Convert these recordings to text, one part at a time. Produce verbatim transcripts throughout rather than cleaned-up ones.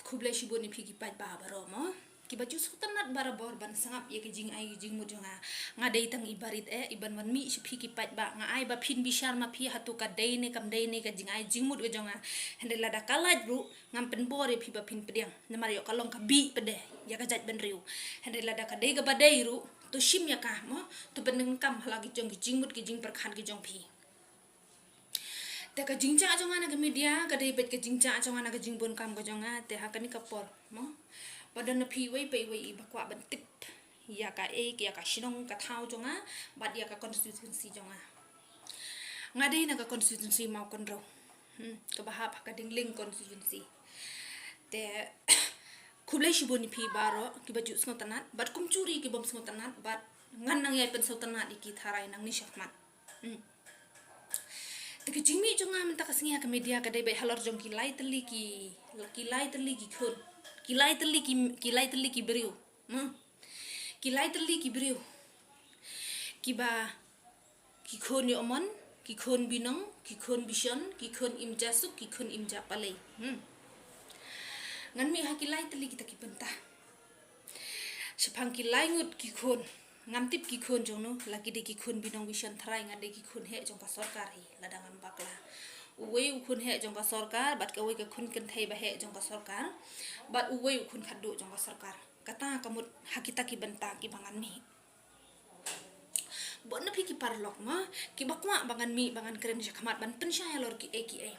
Khublei shibun ïa phi ki paidbah baroh mo. Kiba ju sngewtynnat barabor ban sngap ïa ka jingai jingmut jong nga. Nga dei tang i barit eh, i ban wan mih sha phi ki paidbah. Nga ai ba phin bishar ma phi hato ka dei ne kam dei ne ka jingai jingmut ka jong nga. Hynrei lada ka lait ruh, ngam pynbor ïa phi ba phin pdiang. Namar ïoh ka long ka bih pat de ïa ka jaitbynriew. Hynrei lada ka dei kaba dei ruh, to shim ïa ka mo, to pyndonkam ha la ki jong ki jingmut ki jingpyrkhat ki jong phi. Te ka jingjah jong nga na ka media ka dei beit ka jingjah jong nga na ka jingbun kam ka jong nga, te ha kane ka por mo, ba don na phi iwei pa iwei iba kwah ban tip ïa kaei, ïa ka shnong ka thaw jong nga bad ïa ka constituency jong nga. Nga dei na ka constituency Mawkynrew, hmm, kaba hap ha ka Dingling constituency. Te khublei shibun ïa phi baroh kiba ju sngewtynnat bad kumjuh ruh ki bym sngewtynnat, bad ngan nang ïai pynsngewtynnat ïa ki tharai nangne shakhmat. Hmm. Te ka jingmih jong nga mynta ka sngi ha ka media ka dei beit halor jong ki lai tylli ki, ki lai tylli ki khun, ki lai tylli ki, ki lai tylli ki briew. Hmm. Ki lai tylli ki briew kiba, ki khun ïohmon, ki khun binong, ki khun bishon, ki khun im ja suk, ki khun im ja palei. Hmm. Ngan mih ha ki lai tylli kita ki bynta. Shaphang ki lai ngut ki khun, ngam tip ki khun jong no, la ki dei ki khun binong bishon, tharai nga dei ki khun heh jong ka sorkar hi, lada ngam bakla. Uwei u khun heh jong ka sorkar bad kawei ka khun kynthei ba heh jong ka sorkar, bad uwei u khun khatduh jong ka sorkar. Kata ka mut ha kita ki bynta kiba ngan mih. Bun na phi ki paralok mo, kiba kwah ba ngan mih ba ngan kren shakhmat ban pynshai halor kiei kiei.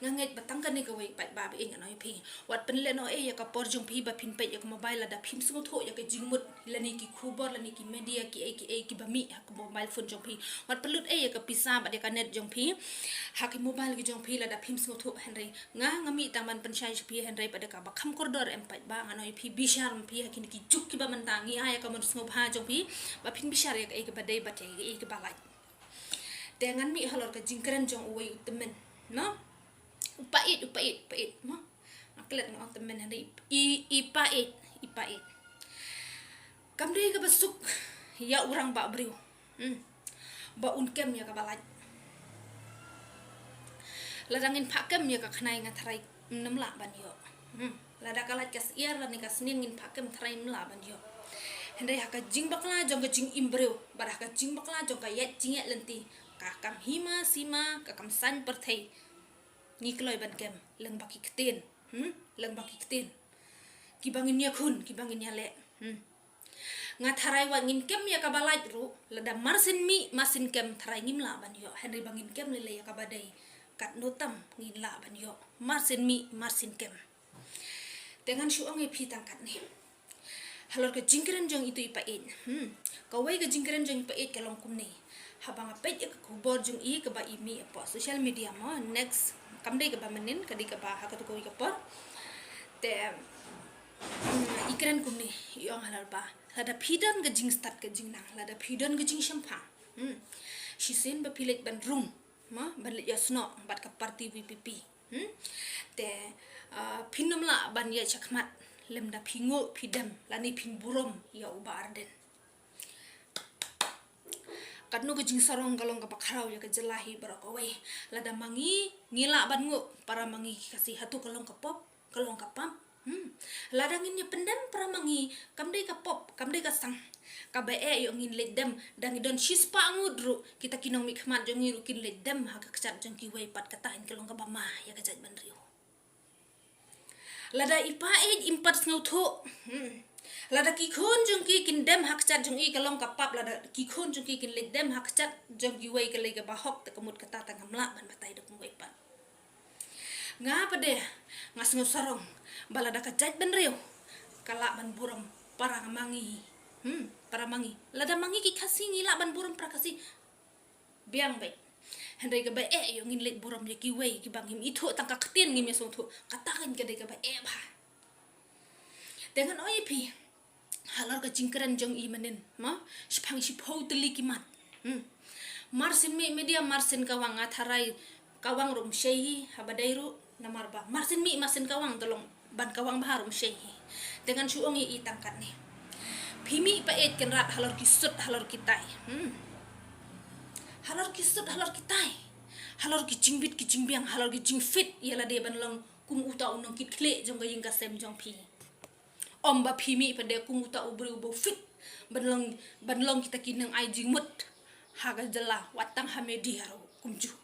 Nga ngeit ba tang kane kawei pat ba ba ïa ngan ong ïa phi. Wat pynlehnohei ïa ka por jong phi ba phin peit ïa ka mobile lada phim sngewthuh ïa ka jingmut lane ki khubor lane ki media kiei kiei kiba mih ha ka mobile phone jong phi. Wat pynlut ei ïa ka pisa bad ïa ka net jong phi ha ki mobile ki jong phi lada phim sngewthuh, hynrei nga, nga mih tang ban pynshai sha phi, hynrei pat da kaba kham kordor em pat ba ngan ong ïa phi, bishar ma phi ha kine ki juk kiba mynta, ngi ai ïa ka mon sngewbha jong phi ba phin bishar ïa kaei kaba dei bad ïa kaei kaba lait. Te ngan mih halor ka jingkren jong uwei u tymmen mo. U Paieit, u Paieit, u Paieit mo. Nga klet nga ong tymmen, hynrei i, i Paieit, i Paieit. Kam dei kaba suk ïa u rangbah briew, hmm, ba un kem ïa kaba lait. Lada ngin phah kem ïa ka khnai nga tharai ngim lah ban ïoh. Hmm. Lada ka lait ka syiar lane ka sneng ngin phah kem tharai ngim lah ban ïoh. Hynrei ha ka jingbakla jong ka jingim briew bad ha ka jingbakla jong ka ïaid jingïaid lynti, ka kam hima sima, ka kam saiñ pyrthei, ngi kloi ban kem lyngba ki ktien. Hmm? Lyngba ki ktien kiba ngin ïakhun, kiba ngin ïaleh. Hmm. Nga tharai wat ngin kem ïa kaba lait ruh, lada marsien mih marsien kem tharai ngim lah ban ïoh, hynrei ba ngin kem lei lei ïa kaba dei, katno tam ngin lah ban ïoh, marsien mih marsien kem. Te ngan shu ong ïa phi tang katne halor ka jingkren jong itu i Paieit. Hmm. Kawei ka jingkren jong i Paieit ka long kumne. Haba nga peit ïa ka khubor jong i kaba i mih hapoh social media mo, next, kam dei kaba mynnin, ka dei kaba ha katu kawei ka por. Te, hmm, i kren kumne, i ong halor ba lada phi don ka jingstad ka jingnang, lada phi don ka jingshemphang, hmm, shisien ba phi leit ban rung mo, ban leit ïasnoh bad ka party V P P. Hmm? Te, ah, phin ym lah ban ïaid shakhmat lymda phi nguh, phi dem lane phin burom ïa u Bah Ardent. Katno ka jingsarong ka long kaba khraw ïa ka jylla hi baroh kawei. Lada ma ngi ngi lah ban nguh, para ma ngi ki Khasi, hato ka long ka pop, ka long ka pap? Hmm. Lada ngin ïa pyndem para ma ngi, kam dei ka pop, kam dei ka sang. Kaba eh ïoh ngin leit dem, da ngi don shispah ngut ruh, kita ki nongmihkhmat jong ngi ruh kin leit dem ha ka kjat jong kiwei pat, kata hi ka long kaba ma ïa ka jaitbynriew. Lada i Paieit im pat sngewthuh, hmm, lada ki khun jong ki kin dem ha kjat jong i ka long ka pap, lada ki khun jong ki kin leit dem ha kjat jong kiwei ka lei kaba hok, te ka mut kata te ngam lah ban batai da kumwei pat. Nga pat de nga sngew sarong ba lada ka jaitbynriew ka lah ban burom para ma ngi. Hmm, para ma ngi. Lada ma ngi ki Khasi ngi lah ban burom para Khasi, biang beit. Hynrei kaba eh ïoh ngin leit burom ïa kiwei kiba ngim ithuh, tang ka ktien ngim ïasngewthuh, kata kan ka dei kaba eh bha. Te ngan ong ïa phi halor ka jingkren jong i mynnin mo, shaphang shiphew tylli ki mat. Hmm. Marsien mih media, marsien kawang, nga tharai kawang ruh ym shei hi, haba dei ruh, namar ba marsien mih marsien kawang, te long ban kawang bha ruh ym shei hi. Te ngan shu ong ïa i tang katne. Phi mih Paieit Kynrad halor ki sut halor ki tai. Hmm. Halor ki sut halor ki tai. halor ki jingbit ki jingbiang, halor ki jingfit ïa lade ban long kum uta u nongkitkhlieh jong ka ïing ka sem jong phi. Ym ba phi mih pat de kum uta u briew uba fit ban long, ban long kita ki nongai jingmut ha ka jylla, wat tang ha media ruh kumjuh.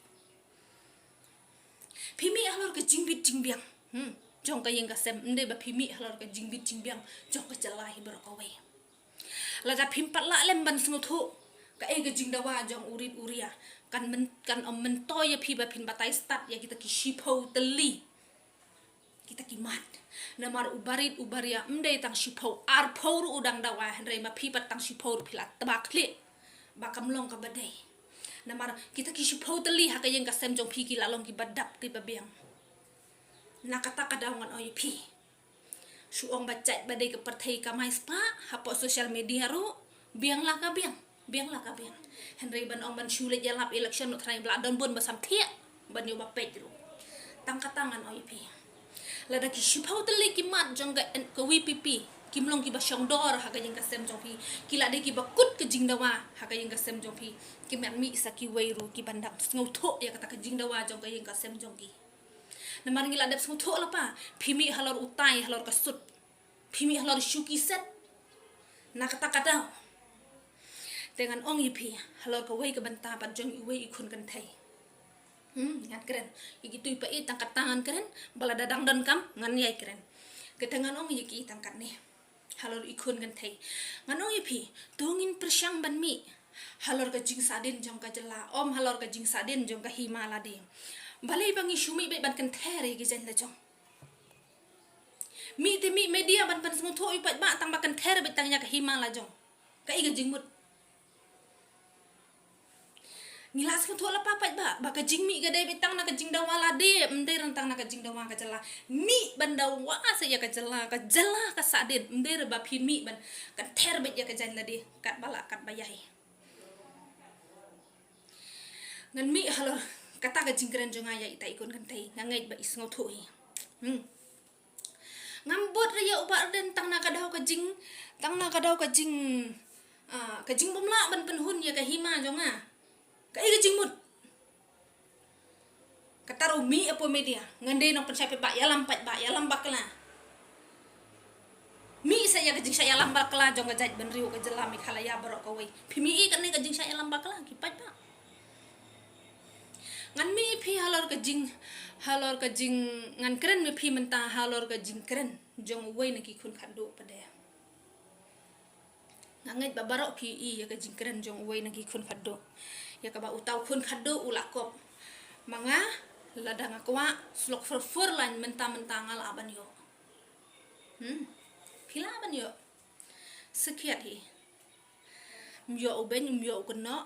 Phi mih halor ka jingbit jingbiang, hmm, jong ka ïing ka sem, ym dei ba phi mih halor ka jingbit jingbiang jong ka jylla hi baroh kawei. Lada phim pat lah lem ban sngewthuh kaei ka jingdawa jong u rit u ria, kan myn, kan ym myntoi ïa phi ba phin batai stad ïa kita ki shiphew tylli kita ki mat. Namar u barit u baria ym dei tang shiphew, arphew ruh u dang dawa, hynrei ma phi pat tang shiphew ruh phi la tba khlieh ba kam long kaba dei. Namar kita ki shiphew tylli ha ka ïing ka sem jong phi ki la long kiba dap kiba biang. Na kata ka daw ngan ong ïa phi, shu ong ba jait ba dei ka pyrthei kamai spah hapoh social media ruh, biang la ka biang, biang la ka biang. Hynrei ban ong ban shu leit ïalap election noh trai ba la don bun ba sam thiah ban ïoh ba peit ruh. Tang kata ngan ong ïa phi, lada ki shiphew tylli ki mat jong ka, ka VPP kim long kiba shongdor ha ka ïing ka sem jong phi, ki la dei kiba kut ka jingdawa ha ka ïing ka sem jong phi, kim mih sa kiwei ruh kiban dang sngewthuh ïa kata ka jingdawa jong ka ïing ka sem jong ki. Namar ngi la dep sngewthuh la pa, phi mih halor utai, halor ka sut, phi mih halor shuki set. Na kata ka daw te ngan ong ïa phi halor kawei ka bynta pat jong iwei i khun kynthei. Hmm, ngan kren ïa kitu i pa i, tang kata ngan kren, ba lada dang donkam ngan ïai kren. Kata ngan ong ïa ki tang katne halor i khun kynthei. Ngan ong ïa phi, to ngin pyrshang ban mih halor ka jingsahdien jong ka jylla, ym halor ka jingsahdien jong ka hima lade. Balei ba ngi shu mih beit ban kynther ïa ki jaiñ la jong? Mih te mih media ban pynsngewthuh ïa u paidbah, tang ba kynther beit tang ïa ka hima la jong. Kaei ka jingmut? Ngi la sngewthuh la pa paidbah ba ka jingmih ka dei beit tang na ka jingdawa lade, ym dei ruh tang na ka jingdawa ka jylla. Mih ban dawa sa ïa ka jylla, ka jylla ka sahdien, ym dei ruh ba phi mih ban kynther beit ïa ka jaiñ lade, katba lah katba ïai. Ngan mih halor kata ka jingkren jong nga ïa ita i khun kynthei, nga ngeit ba i sngewthuh hi. Hmm. Ngam bud re ïa u Bah Ardent tang na ka daw ka jing, tang na ka daw ka jing, ah, ka jingbymlah ban pynhun ïa ka hima jong nga. Kaei ka jingmut? Kata ruh mih hapoh media, ngan dei nongpynshai paidbah, ïalam paidbah, ïalam bakla. Mih sa ïa ka jingshah ïalam bakla jong ka jaitbynriew ka jylla Meghalaya baroh kawei. Phi mih ïa kane ka jingshah ïalam bakla ki paidbah. Ngan mih ïa phi halor ka jing, halor ka jing, ngan kren ïa phi mynta halor ka jingkren jong uwei na ki khun khatduh pat de. Nga ngeit ba baroh phi i ïa ka jingkren jong uwei na ki khun khatduh, ïa kaba uta u khun khatduh u la kop ma nga, lada nga kwah slok fur fur lain mynta mynta nga lah ban ïoh. Hmm. Phi lah ban ïoh. Sakhiat hi. Ym ïoh u beiñ, ym ïoh u kynnoh.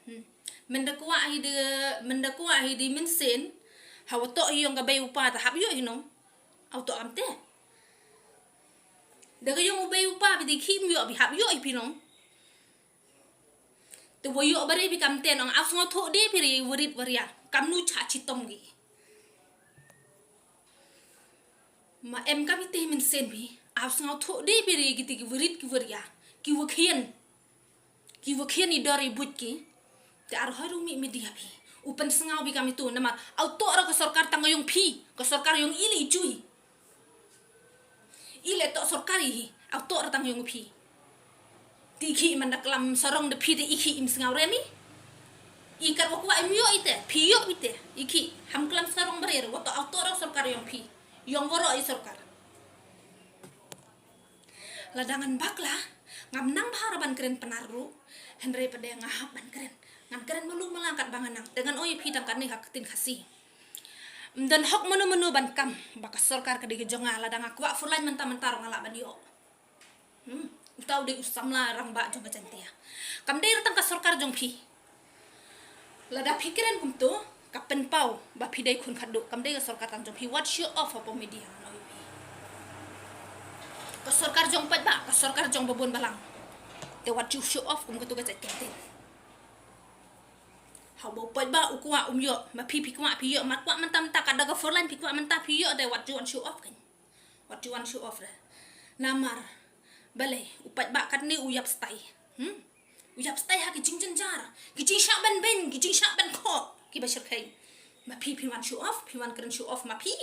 Hmm. Mynda kwah hi de, mynda kwah hi de mynsiem, hawa toh hi ïong ka bei u pa te hap ïoh hi nong. Hawa toh kamte. Da ka ïong u bei u pa phi te khih ym ïoh, phi hap ïoh hi phi nong. Te wa ïoh ba re phi kamte nong, hawa sngewthuh de phi re wa rit wa ria, kamnu cha chitom ki. Ma em kam ite mynsiem phi, hawa sngewthuh de phi re kiti ki wa rit ki wa ria, ki wa khian, ki wa khian i dor i buit ki. Te arhoi ruh mih media phi u pynsngew phi kam itu, namar hawa toh ruh ka sorkar tang ïong phi, ka sorkar ïong i le i chui. I le toh sorkar i hi, hawa toh ruh tang ïong phi. Te i khih mynda klam sarong da phi te i khih im sngew re mi. I kat wa kwah im ïoh ite, phi ïoh ite, i khih ham klam sarong ba re, wa toh hawa toh ruh sorkar ïong phi. Ïong waroh i sorkar. Lada ngan bakla, ngam nang bha ruh ban kren Pnar ruh, hynrei pat de nga hap ban kren. Ngan kren malu mala katba nga nang. Te ngan ong ïa phi tang katne ha ktien Khasi. Ym don hok mano mano ban kam ba ka sorkar ka dei ka jong nga, lada nga kwah four lane mynta mynta ruh nga lah ban ïoh. Hmm, uta u dei u samla rangbah jong ka Jaiñtia. Kam dei ruh tang ka sorkar jong phi. Lada phi kren kumto, ka pynpaw ba phi dei khun khatduh, kam dei ka sorkar tang jong phi, wat show off hapoh media, ngan ong ïa phi. Ka sorkar jong paidbah, ka sorkar jong babun balang. Te wat ju show off kum katu ka jait kyntien. Haba u paidbah u kwah um ïoh, ma phi phi kwah phi ïoh, ma kwah mynta mynta ka da ka four lane phi kwah mynta phi ïoh, te wat ju wan show off kan. Wat ju wan show off re. Namar balei u paidbah katne u ïap stai. Hmm? U ïap stai ha ki jingjynjar, ki jingshah ban beiñ, ki jingshah ban khoh. Ki ba shyrkhei. Ma phi phi wan show off, phi wan kren show off ma phi.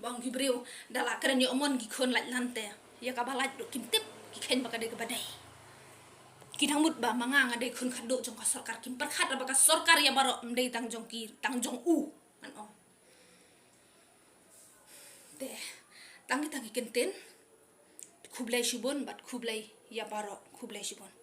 Bang ki briew da la kren ïa u mon ki khun lait lante. Ïa ka ba lait ruh kim tip, ki kheiñ ba ka dei ka ba dei. Ki dang mut ba ma nga nga dei khun khadduh jong ka sorkar, kim pyrkhat ba ka sorkar ïa baroh ym dei tang jong ki, tang jong u. Ngan ong. Te tang ki tang ki kyntien. Khublei shibun bad khublei ïa baroh, khublei shibun.